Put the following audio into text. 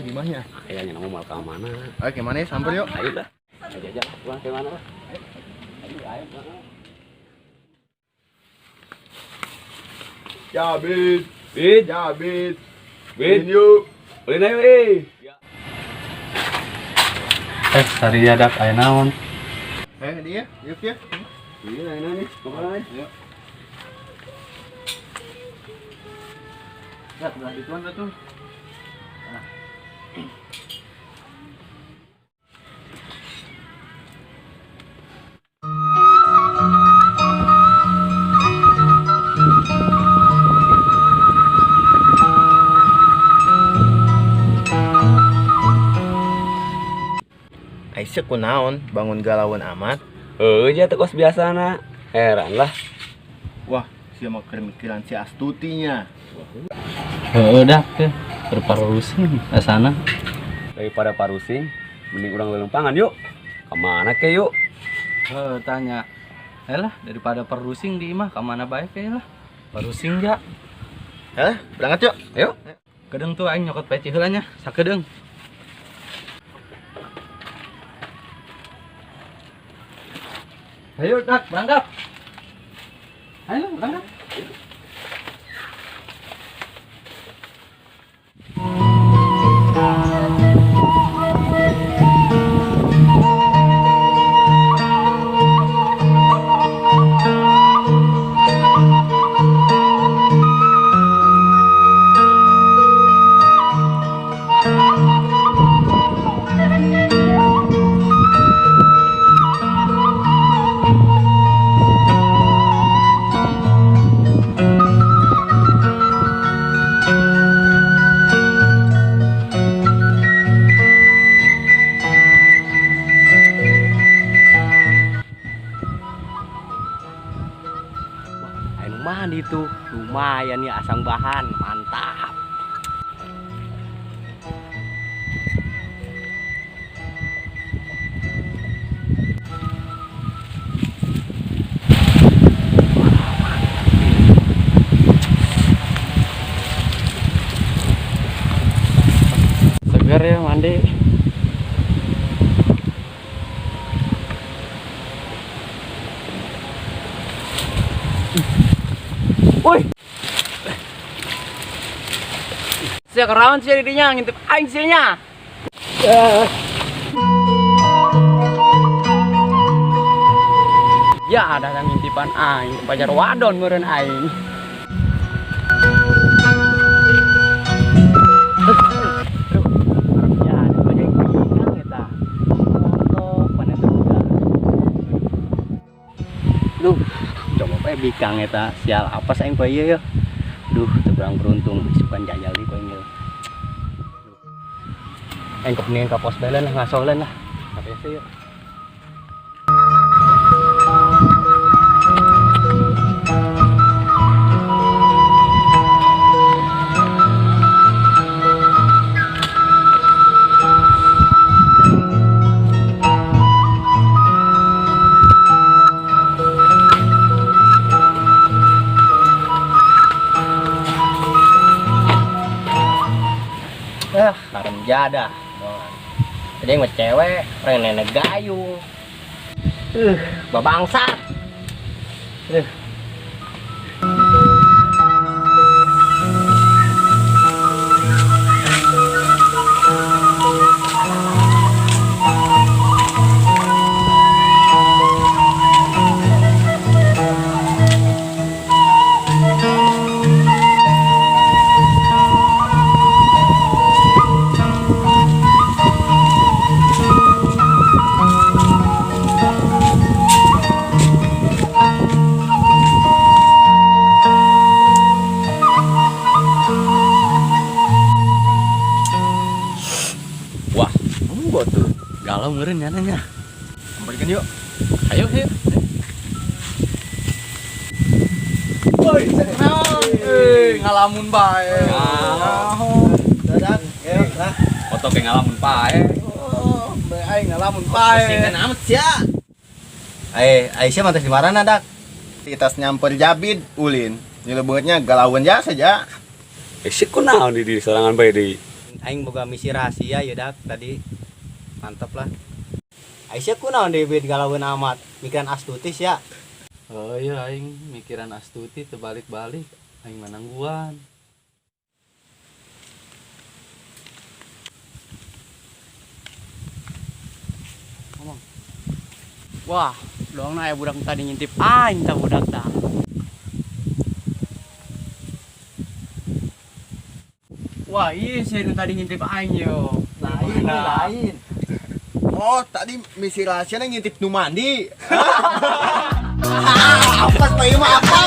di mana? Kayaknya nama mau ke mana? Ayo gimana ya samper yuk. Ayo dah. Ayo aja lah, pulang ke mana lah. Ayo, ayo, ayo. Jabit, Bid, jabit. Bid, yuk. ulin ayo eh. Eh, sari dak aya naon? Eh dia, yuk ya. Iya, ini nih, kemana nih? Yuk. Ya, belah dituan tuh. Aisyah kunaon bangun galauan amat. Eh, ja teu kos biasana. Heran lah. Wah, sia mah keur mikiran si Astutinya. Heeh dak teh, berparusing asana. Daripada parusing, mending urang lelempangan yuk. Kemana ke yuk? Heeh, tanya. Eh lah, daripada perusing di imah ka mana bae ke lah. Parusing ja. Eh, berangkat yuk. Ayo. Kedeung tuh aing nyokot peci heula nya, sakedeung. Ayo dak berangkat. Ayo berangkat. Ayo mandi tuh, lumayan ya asang bahan, mantap. Seger ya mandi. Woi. Sia kerawan sia didinya ngintip aing sia nya. Ya ada yang ngintipan aing, pacar wadon meureun aing. Aduh, ya ada banyak bikang eta. Montok mana budak. Duh, coba bae bikang eta, sial apa aing poe ieu ya. Duh, teu berang beruntung isukan jajal deui poe ieu. Aing kepeningan ka pos belen lah, ngasolen lah. Kabiasa yuk. Ah, karem jadah. Tadi yang cewek, orang nenek gayung. Babangsat. Wah, enggak tuh. Galau meureun nya nya. Samperkan yuk. Ayo, ayo. Woi, kunaon? Eh, ngalamun bae. Dadah. Yuk, lah. Foto kayak ngalamun pae. Oh, bae aing ngalamun pae. Pusingkan amat sia. Eh, Aisyah mantas di mana dak? Kita nyamper Jabid ulin. Nyelebutnya galauan jasa ja. Eh, sih kunaon di sorangan bae deui. Aing boga misi rahasia ya dak tadi. Mantap lah. Aisyah kunaon deui bit galaweun amat mikiran Astuti sia. Oh iya aing mikiran Astuti terbalik-balik aing manangguan. Wah, doang na aya budak tadi ngintip aing tah budak tah. Wah, iya sih nu tadi ngintip aing yo. Lain, lain. Oh, tadi misi rahasia ngintip nu mandi. Apa, Pak, mah apa?